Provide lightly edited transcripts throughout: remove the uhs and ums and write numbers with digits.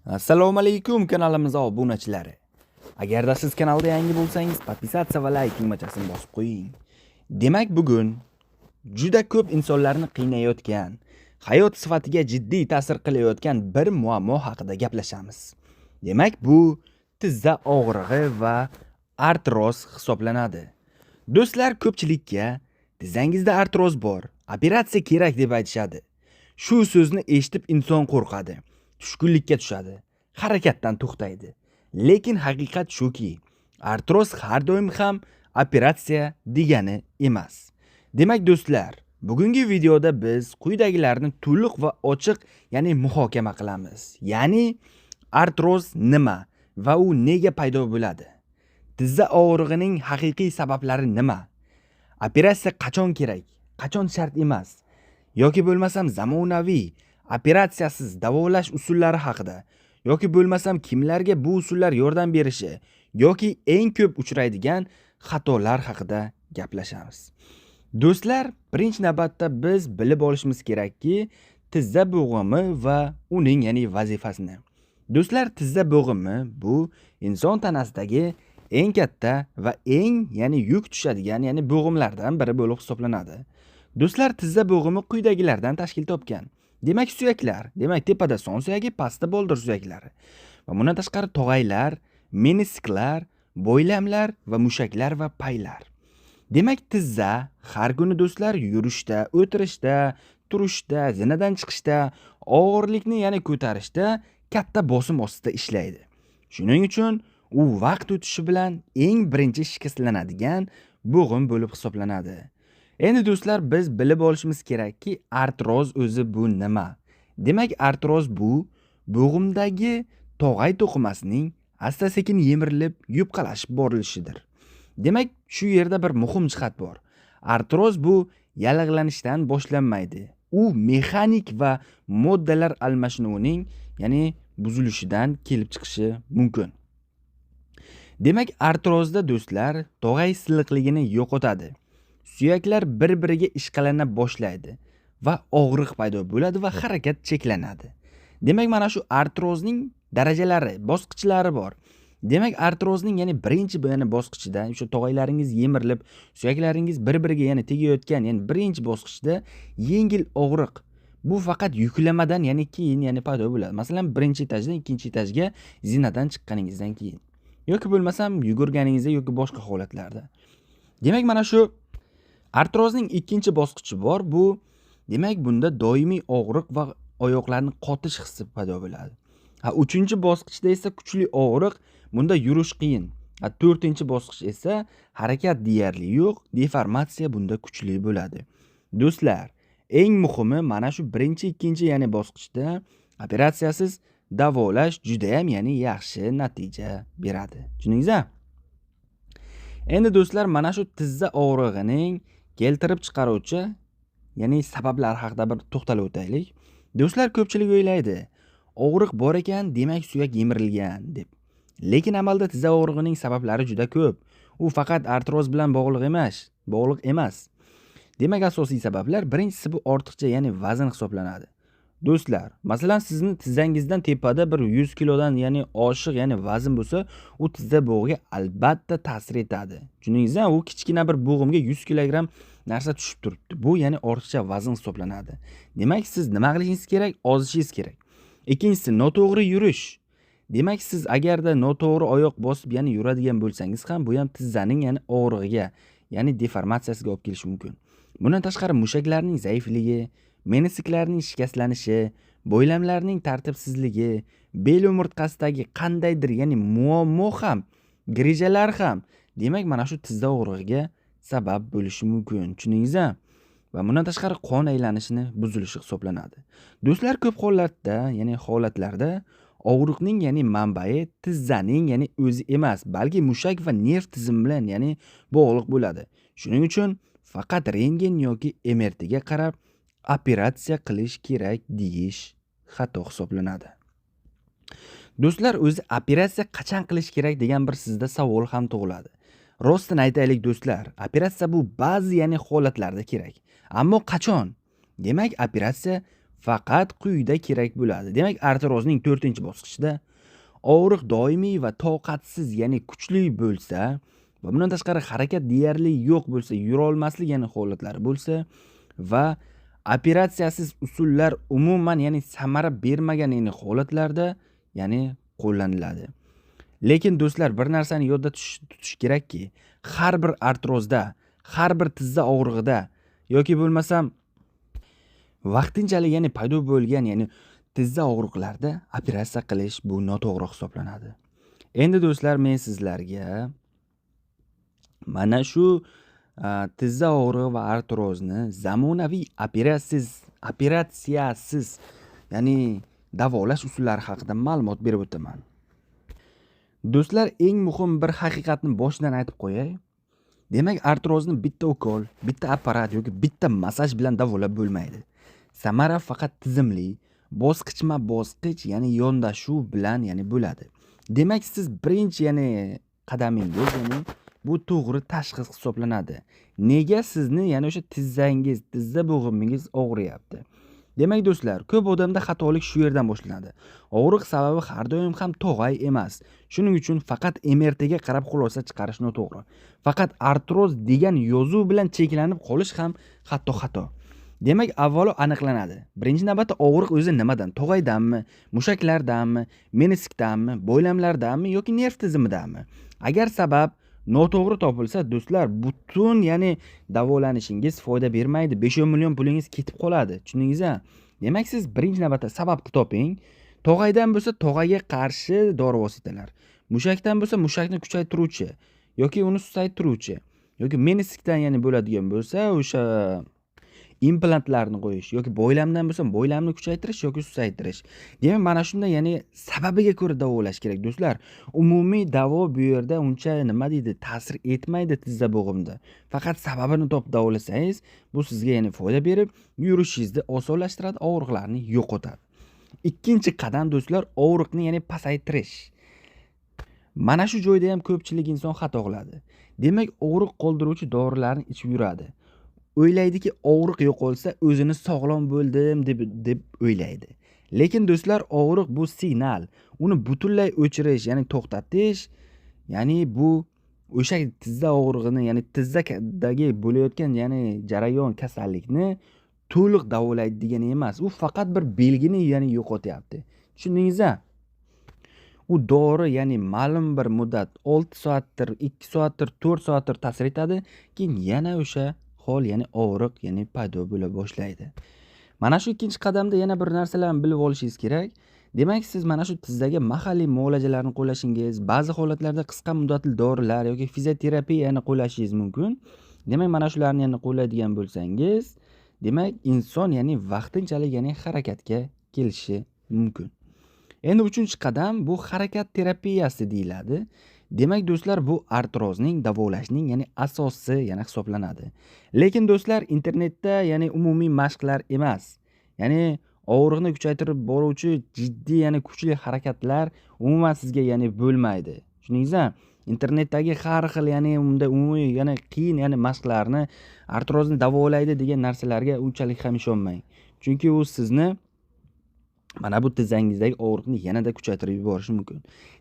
Assalomu alaykum, kanalimiz obunachilari. Agarda siz kanalda yangi bo'lsangiz, подписаться va like tugmachasini bosib qo'ying. Demak, bugun juda ko'p insonlarni qiynayotgan, hayot sifatiga jiddiy ta'sir qilayotgan bir muammo haqida gaplashamiz. Demak, bu tizza og'rig'i va artroz hisoblanadi. Do'stlar, ko'pchilikka "Tizzangizda artroz bor, operatsiya kerak" deb aytishadi. Shu so'zni eshitib inson qo'rqadi, tushkunlikka tushadi, harakatdan to'xtaydi. Lekin haqiqat shuki, artroz har doim ham operatsiya degani emas. Demak, do'stlar, bugungi videoda biz quyidagilarni to'liq va ochiq, ya'ni muhokama qilamiz. Ya'ni artroz nima va u nega paydo bo'ladi? Tizza og'rig'ining haqiqiy sabablari nima? Operatsiya qachon kerak, qachon shart emas? Yoki bo'lmasam zamonaviy operatsiyasiz davolash usullari haqida, yoki bo'lmasam kimlarga bu usullar yordam berishi yoki eng ko'p uchraydigan xatolar haqida gaplashamiz. Do'stlar, birinchi navbatda biz bilib olishimiz kerakki, tizza bo'g'imi va uning, ya'ni vazifasini. Do'stlar, tizza bo'g'imi bu inson tanasidagi eng katta va eng, ya'ni yuk tushadigan, ya'ni bo'g'imlardan biri bo'lib hisoblanadi. Do'stlar, tizza bo'g'imi quyidagilardan tashkil topgan. Demak, suyaklar, demak, tepada son suyagi, pastda boldir suyaklari. Va bundan tashqari tog'aylar, menisklar, bo'ylamlar va mushaklar va paylar. Demak, tizza har kuni, do'stlar, yurishda, o'tirishda, turishda, zinadan chiqishda, og'irlikni, ya'ni ko'tarishda katta bosim ostida ishlaydi. Shuning uchun u vaqt o'tishi bilan eng birinchi shikastlanadigan bo'g'im bo'lib hisoblanadi. Endi, do'stlar, biz bilib olishimiz kerakki, artroz o'zi bu nima? Demak, artroz bu bo'g'imdagi tog'ay to'qimasining asta-sekin yemirilib, yupqalashib borilishidir. Demak, shu yerda bir muhim jihat bor. Artroz bu yallig'lanishdan boshlanmaydi. U mexanik va moddalar almashinuvining, ya'ni buzilishidan kelib chiqishi mumkin. Demak, artrozda, do'stlar, tog'ay silliqligini yo'qotadi. Suyaklar bir-biriga ishqalana boshlaydi va og'riq paydo bo'ladi va harakat cheklanadi. Demak, mana shu artrozning darajalari, bosqichlari bor. Demak, artrozning, ya'ni birinchi, ya'ni bosqichida o'sha tog'aylaringiz yemirilib, suyaklaringiz bir-biriga, ya'ni tegayotgan, ya'ni birinchi bosqichda yengil og'riq. Bu faqat yuklamadan, ya'ni keyin, ya'ni paydo bo'ladi. Masalan, birinchi etajdan ikkinchi etajga zinadan chiqqaningizdan keyin yoki bo'lmasam yugurganingizda yoki boshqa holatlarda. Demak, mana shu artrozning ikkinchi bosqichi bor. Bu, demak, bunda doimiy og'riq va oyoqlarni qotish hissi paydo bo'ladi. Ha, uchinchi bosqichda esa kuchli og'riq, bunda yurish qiyin. Ha, to'rtinchi bosqich esa harakat deyarli yo'q, deformatsiya bunda kuchli bo'ladi. Do'stlar, eng muhimi, mana shu birinchi, ikkinchi, ya'ni bosqichda operatsiyasiz davolash judayam, ya'ni yaxshi natija beradi. Tushundingizmi? Endi, do'stlar, mana shu tizza og'rig'ining keltirib chiqaruvchi, ya'ni sabablari haqida bir to'xtalib o'taylik. Do'stlar, ko'pchilik o'ylaydi, og'riq bor ekan, demak suyak yemirilgan deb. Lekin amalda tizza og'rig'ining sabablari juda ko'p. U faqat artroz bilan bog'liq emas. Demak, asosiy sabablar: birinchisi bu ortiqcha, ya'ni vazn hisoblanadi. Do'stlar, masalan, sizni tizzangizdan tepada bir 100 kilodan, ya'ni oshiq, ya'ni vazn bo'lsa, u tizza bo'g'iga albatta ta'sir etadi. Tushundingizmi? U kichkina bir bo'g'imga 100 kilogramm narsa tushib turibdi. Bu, ya'ni ortiqcha vazn hisoblanadi. Demak, siz nima qilishingiz kerak? Ozishingiz kerak. Ikkinchisi, noto'g'ri yurish. Demak, siz agarda noto'g'ri oyoq bosib, ya'ni yuradigan bo'lsangiz ham, bu ham tizzaning, ya'ni og'rig'iga, ya'ni deformatsiyasiga olib kelishi mumkin. Bundan tashqari mushaklarning zaifligi, menisklarning shikastlanishi, bo'ylamlarning tartibsizligi, bel umurtqasidagi qandaydir, ya'ni muammo ham, грыжа lar ham, demak, mana shu tizza og'rig'iga sabab bo'lishi mumkin. Tushundingizmi? Va bundan tashqari qon aylanishini buzilishi hisoblanadi. Do'stlar, ko'p holatda, ya'ni holatlarda og'riqning, ya'ni manbai tizzaning, ya'ni o'zi emas, balki mushak va nerv tizimi bilan, ya'ni bog'liq bo'ladi. Shuning uchun faqat rentgen yoki MRTga qarab operatsiya qilish kerak deyish xato hisoblanadi. Do'stlar, o'zi operatsiya qachon qilish kerak degan bir sizda savol ham tug'iladi. Rostini aytaylik, do'stlar, operatsiya bu ba'zi, ya'ni holatlarda kerak. Ammo qachon? Demak, operatsiya Faqat quyida kerak bo'ladi. Demak, artrozning 4-bosqichida og'riq doimiy va toqatsiz, ya'ni kuchli bo'lsa va bundan tashqari harakat deyarli yo'q bo'lsa, yurolmaslik ya'ni holatlari bo'lsa va operatsiyasiz usullar umuman ya'ni samara bermagan ya'ni holatlarda ya'ni qo'llaniladi. Lekin do'stlar, bir narsani yodda tutish kerakki, har bir artrozda, har bir tizza og'rig'ida yoki bo'lmasam vaqtinchalik ya'ni paydo bo'lgan ya'ni tizza og'riqlarda operatsiya qilish bu noto'g'ri hisoblanadi. Endi do'stlar, men sizlarga mana shu tizza og'rig'i va artrozni zamonaviy operatsiyasiz ya'ni davolash usullari haqida ma'lumot berib o'taman. Do'stlar, eng muhim bir haqiqatni boshidan aytib qo'yay. Demak, artrozni bitta ukol, bitta apparat yoki bitta massaj bilan davolab bo'lmaydi. Samara faqat tizimli, bosqichma-bosqich, ya'ni yondashuv bilan ya'ni bo'ladi. Demak, siz birinchi ya'ni qadamingiz ya'ni bu to'g'ri tashxis hisoblanadi. Nega sizni ya'ni o'sha tizzangiz, tizza bo'g'imingiz og'riyapti? Demak do'stlar, ko'p odamda xatolik shu yerdan boshlanadi. Og'riq sababi har doim ham tog'ay emas. Shuning uchun faqat MRT ga qarab xulosa chiqarish noto'g'ri. Faqat artroz degan yozuv bilan cheklanib qolish ham hatto xato. Demak, avvalo aniqlanadi. Birinchi navbatda og'riq o'zi nimadan? Tog'aydanmi, mushaklardanmi, meniskdanmi, boylamlardanmi yoki nerv tizimidanmi? Agar sabab noto'g'ri topilsa, do'stlar, butun ya'ni davolanishingiz foyda bermaydi. 5-10 million pulingiz ketib qoladi. Tushundingiz-a? Demak, siz birinchi navbatda sababni toping. Tog'aydan bo'lsa, tog'ayga qarshi dori vositalar. Mushakdan bo'lsa, mushakni kuchaytiruvchi yoki uni susaytiruvchi yoki meniskdan ya'ni bo'ladigan bo'lsa, o'sha implantlarni qo'yish yoki boylamdan bo'lsa, boylamni kuchaytirish yoki susaytirish. Demak, mana shunday ya'ni sababiga ko'ra davolash kerak do'stlar. Umumiy davo bu yerda uncha nima deydi, ta'sir etmaydi tizza bo'g'imda. Faqat sababini topib davolasangiz, bu sizga ya'ni foyda berib, yurishingizni osonlashtiradi, og'riqlarni yo'qotadi. Ikkinchi qadam do'stlar, og'riqni ya'ni pasaytirish. Mana shu joyda ham ko'pchilik inson xato qiladi. Demak, og'riq qoldiruvchi dorilarni ichib yuradi. O'ylaydiki, og'riq yo'qolsa o'zini sog'lom bo'ldim deb o'ylaydi. Lekin do'stlar, og'riq bu signal. Uni butunlay o'chirish, ya'ni to'xtatish, ya'ni bu o'sha tizza og'rig'ini, ya'ni tizzadagi bo'layotgan, ya'ni jarayon kasallikni to'liq davolaydi degani emas. U faqat bir belgini, ya'ni yo'qotyapti. Tushundingiz-a? U dori, ya'ni ma'lum bir muddat 6 soatdir, 2 soatdir, 4 soatdir ta'sir etadi, keyin yana o'sha hol, ya'ni og'riq, ya'ni paydo bo'la boshlaydi. Mana shu ikkinchi qadamda yana bir narsalarni bilib olishingiz kerak. Demak, siz mana shu tizzaga mahalliy muolajalarni qo'llashingiz, ba'zi holatlarda qisqa muddatli dorilar yoki fizioterapiyani qo'llashingiz mumkin. Demak, mana shularni yana qo'llaydigan bo'lsangiz, demak, inson, ya'ni vaqtinchalik, ya'ni harakatga kelishi mumkin. Endi uchinchi qadam bu harakat terapiyasi deyiladi. Demak, do'stlar, bu artrozning davolashning, ya'ni asosi yana hisoblanadi. Lekin do'stlar, internetda, ya'ni umumiy mashqlar emas. Ya'ni og'riqni kuchaytirib boruvchi jiddiy, ya'ni kuchli harakatlar umuman sizga, ya'ni bo'lmaydi. Tushundingizmi? Internetdagi har xil, ya'ni unday umumiy, ya'ni qiyin, ya'ni mashqlarni artrozni davolaydi degan narsalarga unchalik ham ishonmang. Chunki u sizni mana bu tizzangizdagi og'riqni yanada kuchaytirib yuborishi mumkin.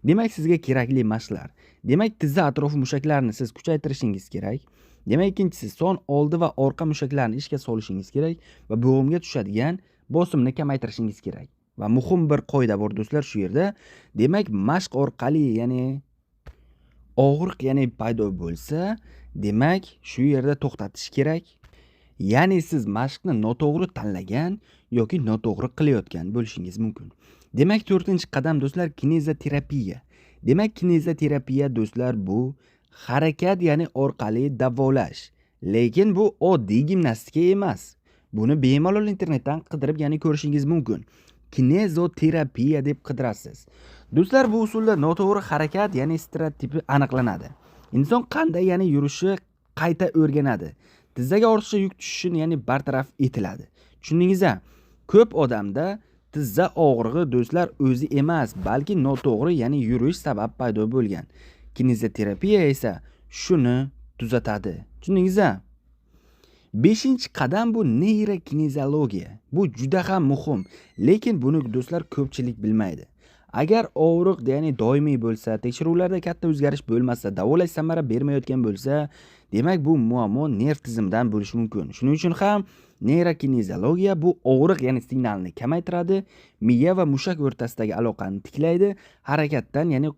Demak, sizga kerakli mashqlar. Demak, tizza atrofi mushaklarini siz kuchaytirishingiz kerak. Demak, ikkinchisi, son oldi va orqa mushaklarni ishga solishingiz kerak va bo'g'imga tushadigan bosimni kamaytirishingiz kerak. Va muhim bir qoida bor do'stlar shu yerda. Demak, mashq orqali, ya'ni og'riq, ya'ni paydo bo'lsa, demak, shu yerda to'xtatish kerak. Ya'ni siz mashqni noto'g'ri tanlagan yoki noto'g'ri qilayotgan bo'lishingiz mumkin. Demak, to'rtinchi qadam do'stlar, kinezoterapiya. Demak, kinezoterapiya do'stlar bu harakat, ya'ni orqali davolash. Lekin bu oddiy gimnastika emas. Buni bemalol internetdan qidirib, ya'ni ko'rishingiz mumkin. Kinezoterapiya deb qidirasiz. Do'stlar, bu usulda noto'g'ri harakat, ya'ni stereotipi aniqlanadi. Inson qanday, ya'ni yurishi qayta o'rganadi. Tizzaga ortiqcha yuk tushishini, ya'ni bartaraf etiladi. Tushundingiz-a? Ko'p odamda tizza og'rig'i do'stlar o'zi emas, balki noto'g'ri, ya'ni yurish sabab paydo bo'lgan. Kinezoterapiya esa shuni tuzatadi. Tushundingiz-a? 5-qadam bu neyrokineziologiya. Bu juda ham muhim, lekin buni do'stlar ko'pchilik bilmaydi. Agar og'riq ya'ni doimiy bo'lsa, tekshiruvlarda katta o'zgarish bo'lmasa, davolash samara bermayotgan bo'lsa, demak bu muammo nerv tizimidan bo'lishi mumkin. Shuning uchun ham neyrokineziologiya bu og'riq ya'ni signalni kamaytiradi, miya va mushak o'rtasidagi aloqani tiklaydi, harakatdan ya'ni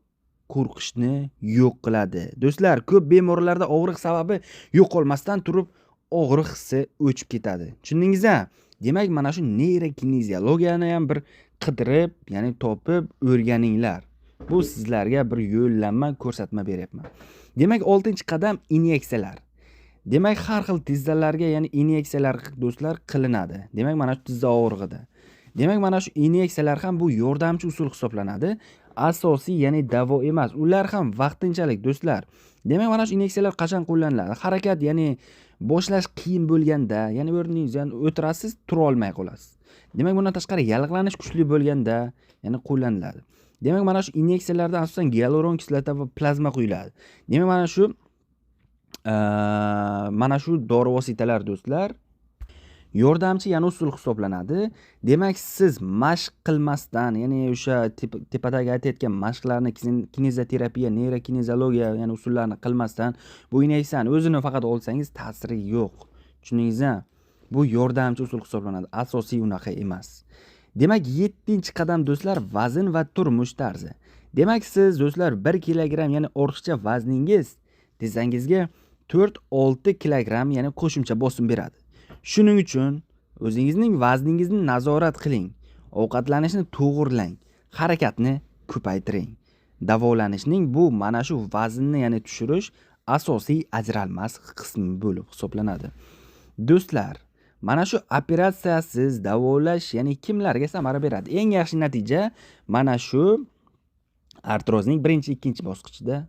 qo'rqishni yo'q qiladi. Do'stlar, ko'p bemorlarda og'riq sababi yo'qolmasdan turib og'riq hissi o'chib ketadi. Tushundingiz-a? Demak, mana shu neyrokineziologiyani ham bir qidirib, ya'ni topib o'rganinglar. Bu sizlarga bir yo'llanma, ko'rsatma beryapman. Demak, 6-qadam inyeksiyalar. Demak, har xil tizzalarga, ya'ni inyeksiyalar do'stlar qilinadi. Demak, mana shu tizza og'rig'ida. Demak, mana shu inyeksiyalar ham bu yordamchi usul hisoblanadi. Asosiy, ya'ni davo emas. Ular ham vaqtinchalik do'stlar. Demak, mana shu inyeksiyalar qachon qo'llaniladi? Harakat, ya'ni boshlash qiyin bo'lganda, ya'ni o'rningiz, ya'ni o'tirasiz, tura olmay qolasiz. Demak, bundan tashqari yallig'lanish kuchli bo'lganda, ya'ni qo'llaniladi. Demak, mana shu inyeksiyalarda asosan gialuron kislota va plazma quyiladi. Demak, mana shu dori vositalar do'stlar yordamchi ya'ni usul hisoblanadi. Demak, siz mashq qilmasdan, ya'ni o'sha tepadagi aytayotgan mashqlarni, kinezoterapiya, neyrokineziologiya, ya'ni usullarni qilmasdan bu inyeksiyani o'zini faqat olsangiz ta'siri yo'q. Tushundingizmi? Bu yordamchi usul hisoblanadi, asosiy unaqa emas. Demak, 7-qadam do'stlar vazn va turmush tarzi. Demak, siz do'stlar 1 kilogramm ya'ni ortiqcha vazningiz tizzangizga 4-6 kilogramm ya'ni qo'shimcha bosim beradi. Shuning uchun o'zingizning vazningizni nazorat qiling, ovqatlanishni to'g'irlang, harakatni ko'paytiring. Davolanishning bu mana shu vaznni ya'ni tushirish asosiy ajralmas qismi bo'lib hisoblanadi. Do'stlar, mana shu operatsiyasiz davolash ya'ni kimlarga samara beradi? Eng yaxshi natija mana shu artrozning 1-2 bosqichida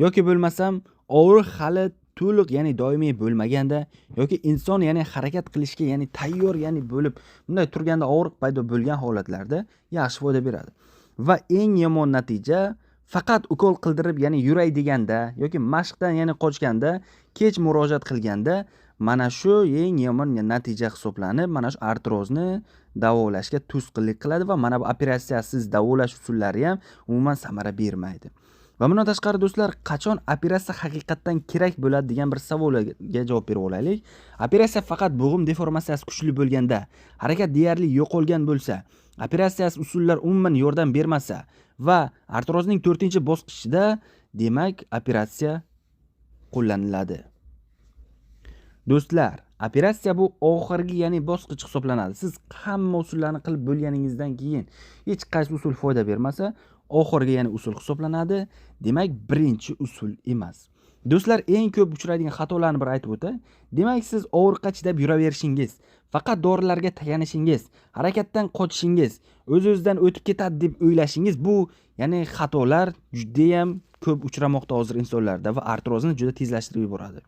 yoki bo'lmasam og'riq hali to'liq ya'ni doimiy bo'lmaganda yoki inson ya'ni harakat qilishga ya'ni tayyor ya'ni bo'lib bunday turganda og'riq paydo bo'lgan holatlarda yaxshi foyda beradi. Va eng yomon natija faqat ukol qildirib ya'ni yuray deganda yoki mashqdan ya'ni qochganda, kech murojaat qilganda mana shu eng yomon natija hisoblanib, mana shu artrozni davolashga to'sqinlik qiladi va mana bu operatsiyasiz davolash usullari ham umuman samara bermaydi. Va bundan tashqari do'stlar, qachon operatsiya haqiqatdan kerak bo'ladi degan bir savolga javob berib olaylik. Operatsiya faqat bo'g'im deformatsiyasi kuchli bo'lganda, harakat deyarli yo'qolgan bo'lsa, operatsiyasiz usullar umuman yordam bermasa va artrozning 4-bosqichida demak operatsiya qo'llaniladi. Do'stlar, operatsiya bu oxirgi ya'ni bosqich hisoblanadi. Siz hamma usullarni qilib bo'lganingizdan keyin hech qaysi usul foyda bermasa, oxirgi ya'ni usul hisoblanadi. Demak, birinchi usul emas. Do'stlar, eng ko'p uchraydigan xatolarni bir aytib o'tay. Demak, siz og'riqqa chidab yuraverishingiz, faqat dorilarga tayanishingiz, harakatdan qochishingiz, o'z-o'zidan o'tib ketadi deb o'ylashingiz, bu ya'ni xatolar juda ham ko'p uchramoqda hozir insonlarda va artrozni juda tezlashtirib yuboradi.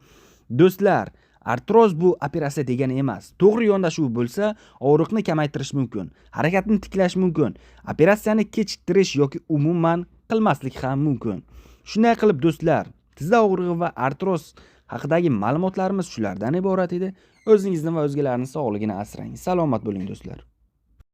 Do'stlar, artroz bu operatsiya degani emas. To'g'ri yondashuv bo'lsa, og'riqni kamaytirish mumkin, harakatni tiklash mumkin, operatsiyani kechiktirish yoki umuman qilmaslik ham mumkin. Shunday qilib do'stlar, tizza og'rig'i va artroz haqidagi ma'lumotlarimiz shulardan iborat edi. O'zingizni va o'zgalarning sog'ligini asrang. Salomat bo'ling do'stlar.